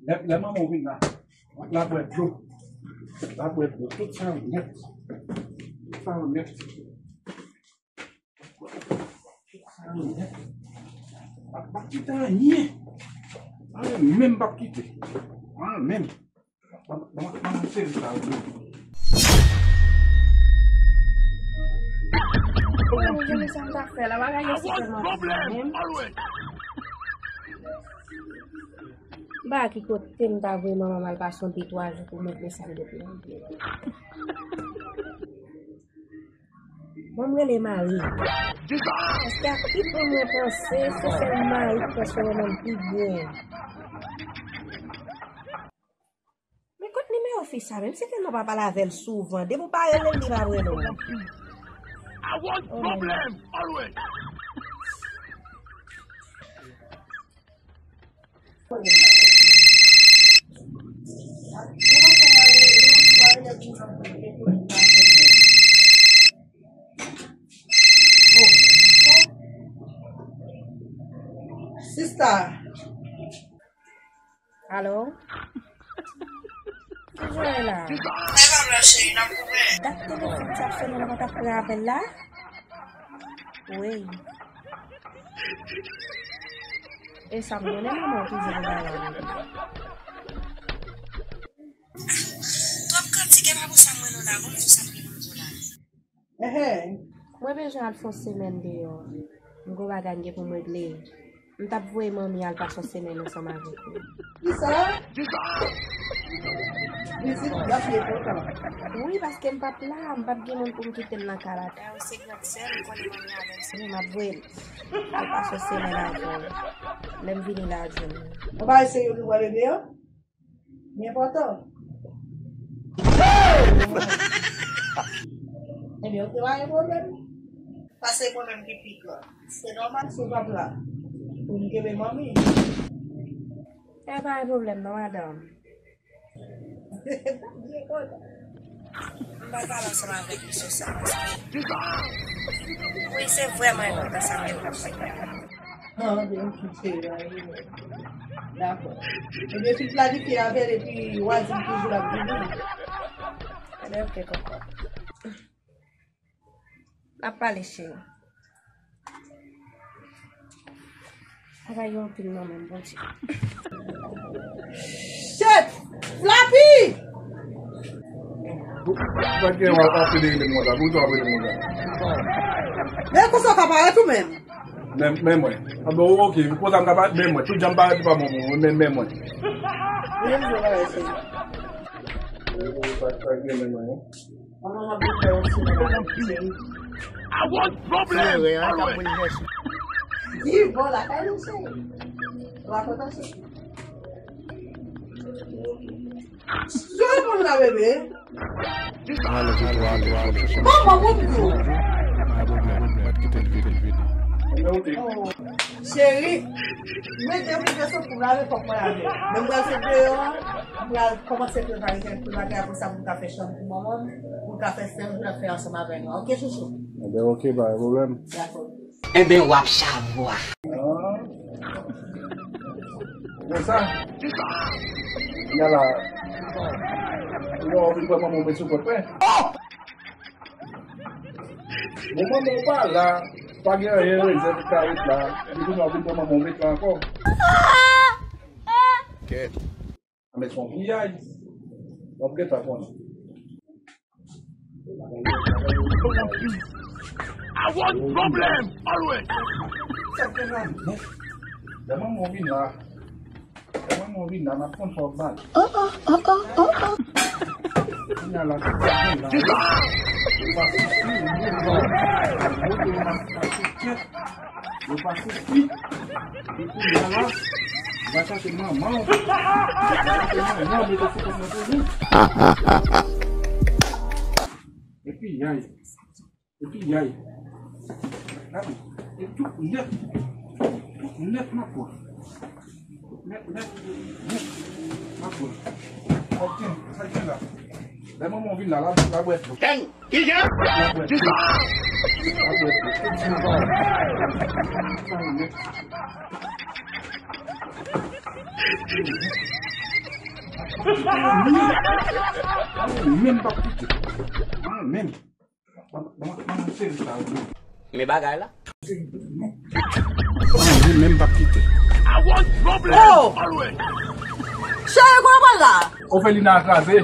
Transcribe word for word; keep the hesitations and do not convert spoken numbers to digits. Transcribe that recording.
Lè, lè manman w vin la, l ap bwè dlo. L ap bwè dlo. Tout sa yo nèt. Tout sa yo nèt. Tout sa yo nèt. M p ap kite anyen. Anyen menm m p ap kite. Anyen menm. Ban m, ban m, ban m sezi sa yo. Mezanmi, sa m t ap fè la, bagay yo se tèlman trist menm. M pa wè ki kote m ta voye manman m al pase yon de twa jou pou m regle sa m dwe regle. Bon, m rele mari. Paske a ki pwen mwen panse, se sèl mari ki panse manman m pi byen. Men kot nimewo fi sa menm? Se tèlman w pa pale avè l souvan. Depi w pa rele l, li p ap rele w. Oh, non. Sista. Alo? Ki jan w ye la? Mwen pa blan cheri, n ap goumen. Dat telefòn sa ap sonnen la, w pa t ap pran apèl la? Wi. E sa m konnen manman w toujou nan bagay yo. Twòp kantik, e pa pou sa m rele w la, bon, m di w sa m gen pou m di w la. Ehe. Mwen bezwen al fè yon semèn deyò. M gen bagay m gen pou m regle. M t ap voye manmi al pase yon semèn ansanm avèk ou. Kisa? Vizit la pi enpòtan. Wi, paske m p ap la, m p ap gen moun pou m kite l nan kay la. Dayè, se grandsè m, m konnen manmi avè l, se mwen m ap voye l al pase yon semèn avè w. Lè m vini la, jwenn ou. Ou pa eseye ouvri bò bebe an? Li enpòtan. Ebyen, ok, pa gen pwoblèm. Paske mwen menm ki pi gran. Se nòmal si w p ap la. Pou m kenbe manmi. E pa gen pwoblèm non, madanm. Byen kontan. M pa pale ansanm avèk misye sa paske. Wi, se vrèman enpòtan sa m gen pou m regle. Ah, byen, ok, cheri, a, wi. Dakò. Ebyen, fin planifye avè l epi w a di m ki jou l ap vini. Ebyen, ok, kòkòt. N ap pale, cheri. Bagay yo anpil nan men m, Bondye. Shit! Flappy! Sa gen w ap ap rele m konsa? Poukisa w ap rele m konsa? Men konsa w ka parèt ou menm? Men, men mwen. A bon, ok, konsa m ka parèt, men mwen. Tout jan m parèt, li pa bon pou mwen, men, men mwen. Li menm jwe bagay, cheri. Sa, sa gen men mwen, hein? Manman m ap vin fè yon semèn avèk li, cheri. I want problem always. Li bon lakay li, cheri. Ou pa kontan, cheri? Jwe moun la, bebe. Alo, Victoire, alo, alo. Manman, bon, bon. Pa gen pwoblèm, mwen kite l vini. Oh. Cheri, mete m vide sou pou lave fòk mwen lave. Men m pral sot deyò a, m pral kòmanse prepare kèk ti bagay pou sa pou m ka fè chanm pou manman m, pou m ka fè senk jou n ap fè ansanm avè nou. Ok, chouchou? Enben, ok, pa gen pwoblèm. Dakò. Enben, w ap chavwa. Ah. Konsa? Yala. Ou wè, ou vin pran manman w met sou kont mwen. Bon, manman w pa la, pa gen anyen rezèv ki ka ret la. Epi kounye a w vin pran manman w met la ankò. Kèt. Anben, se yon piyay. W ap gentan konnen. I want problem always. Sa gen la. Lè manman w vin la. Lè manman w vin la, n ap konn sa w ap bay. Kounye a la, sa gen la. Yo pa sou, yo pa sou, yo pa sou. Yo pa sou. Yo pa sou. Epi kounye a la, va chache manman w. Va chache manman w, mete sou kont mwen toujou. Epi yay. Epi yay. Gade. E tout nèt. Tout nèt nan kò. Nèt, nèt, nèt. Nan kò. Sa k gen, sa k gen la. Lè manman w vin la, la, la bwè dlo. Kijan? Kijan? Kijan? Kijan? Kijan? Menm pa kite. Menm. Ban m sezi sa. Men bagay la. Menm pa kite. Oh! Cheri, kote w pral la? Ofelina kraze.